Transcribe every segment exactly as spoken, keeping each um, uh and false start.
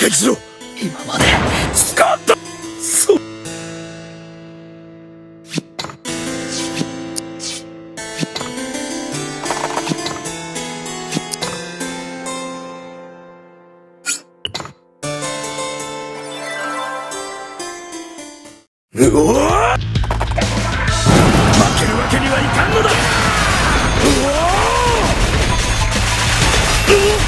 決しろ。今まで使った。そう。 うおー！負けるわけにはいかんのだ！うおー！うお！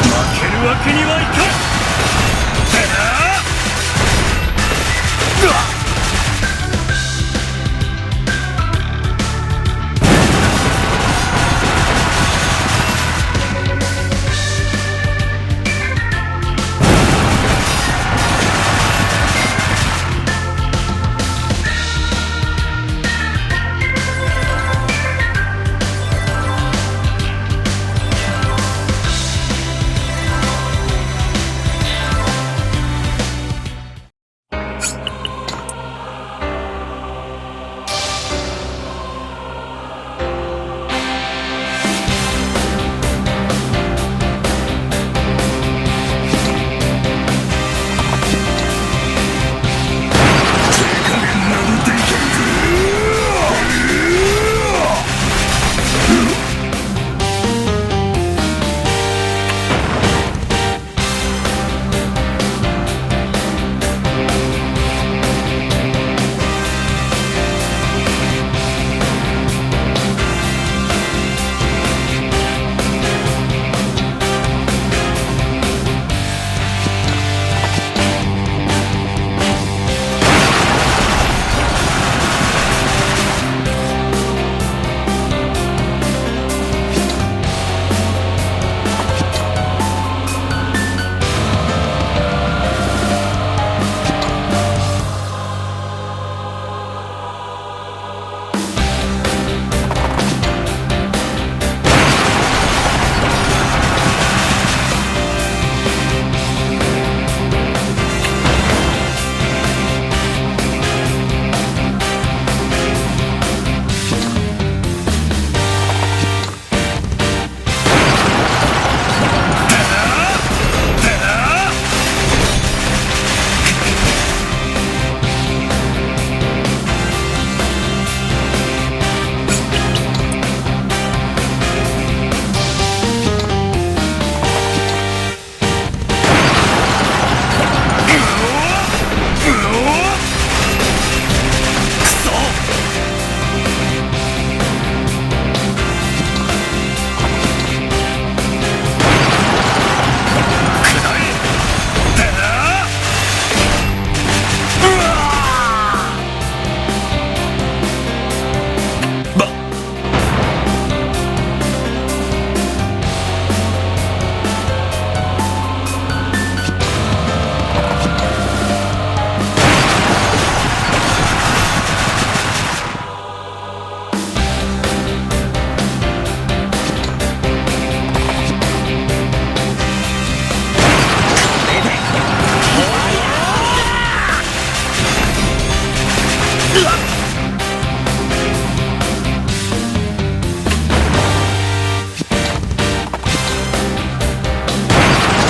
負けるわけにはいかん！てな！うわっ！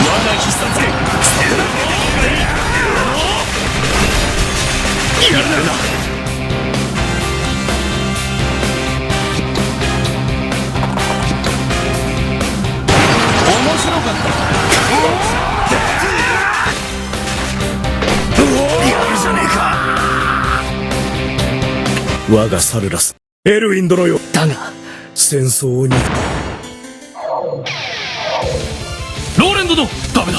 我が必殺拳。やるな。面白かった。やるじゃねえか。我がサルラス。 エルウィン殿よ。だが、戦争をに、ローレン殿、ダメだ。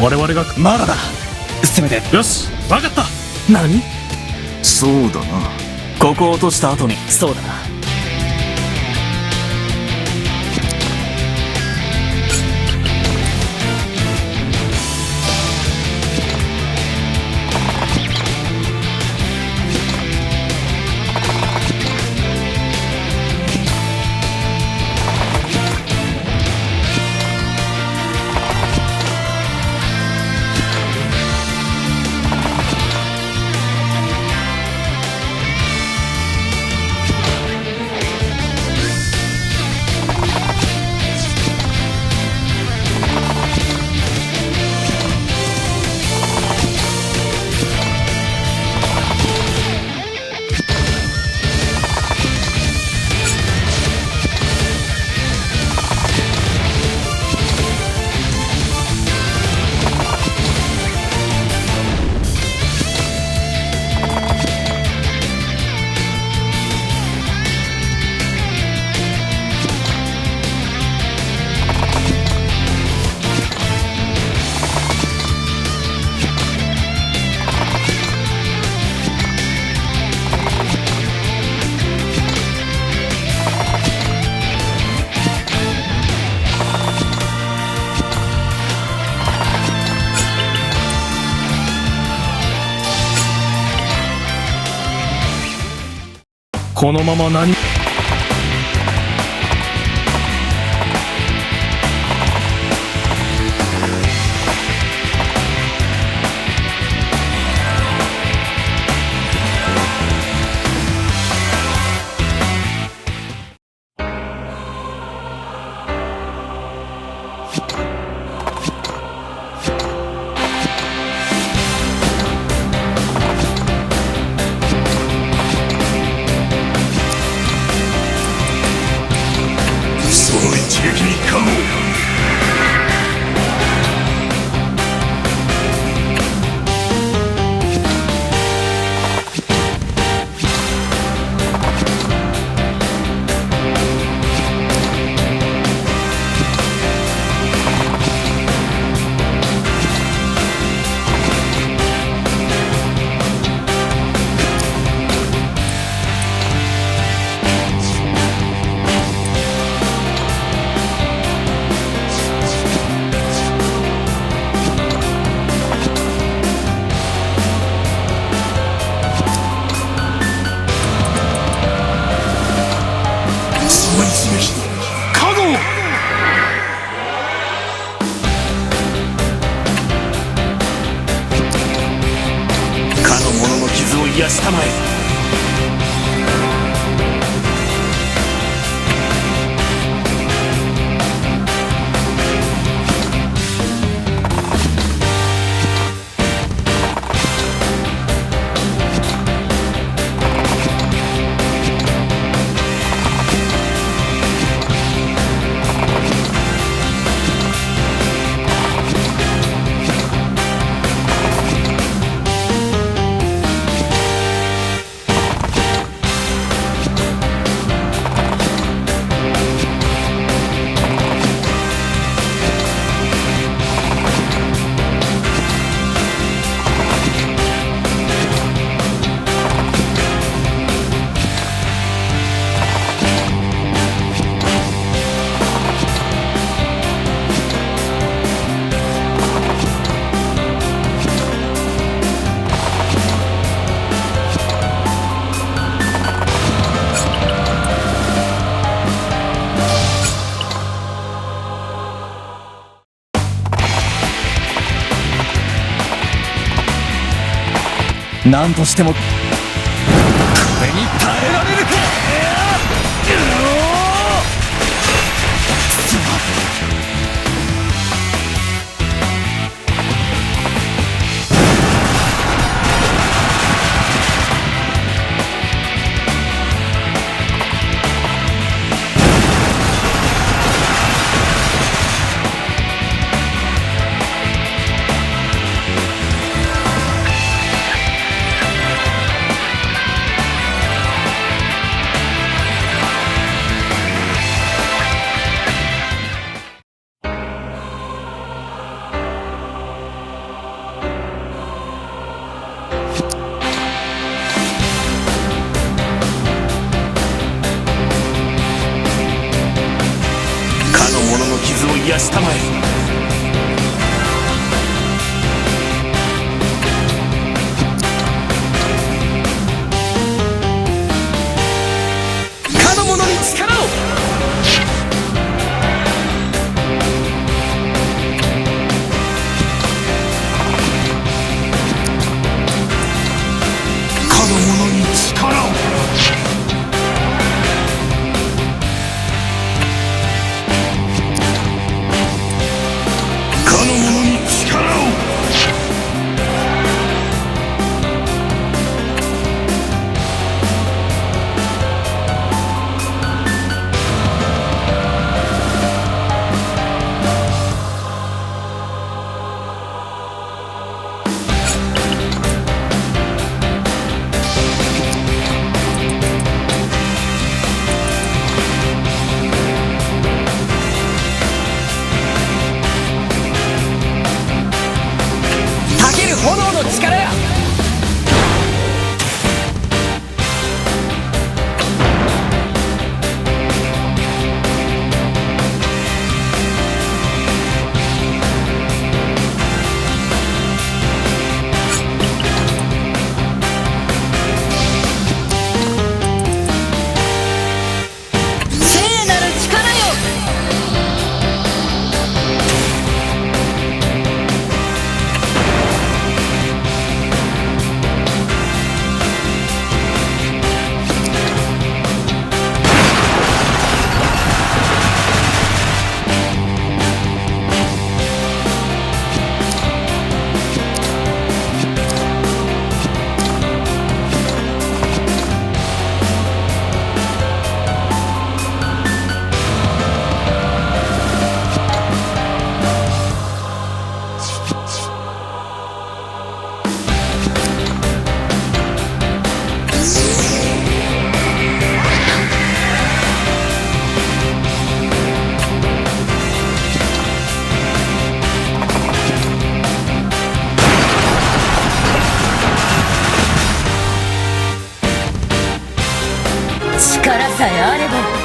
我々が、まだだ。せめて。よし、わかった。何？そうだな。ここを落とした後に。そうだな。このまま何 かの者の傷を癒したまえ。なんとしても、これに耐えられるか。かの者の傷を癒したまえ。かの者に力を。かの者に力を。だよ、あれで。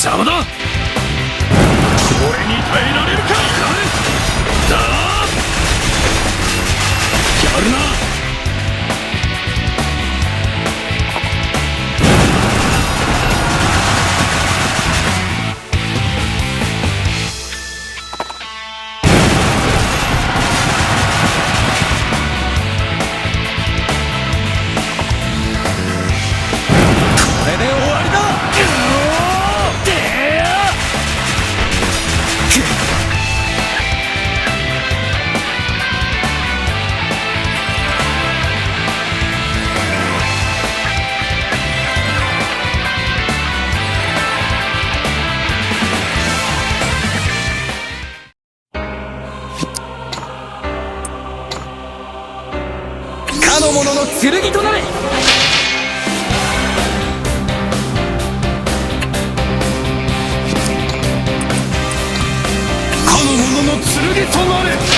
邪魔だ！俺に耐えられるか！だあ！やるな！これで終わりだ！かの者の剣となれ！かの者の剣となれ！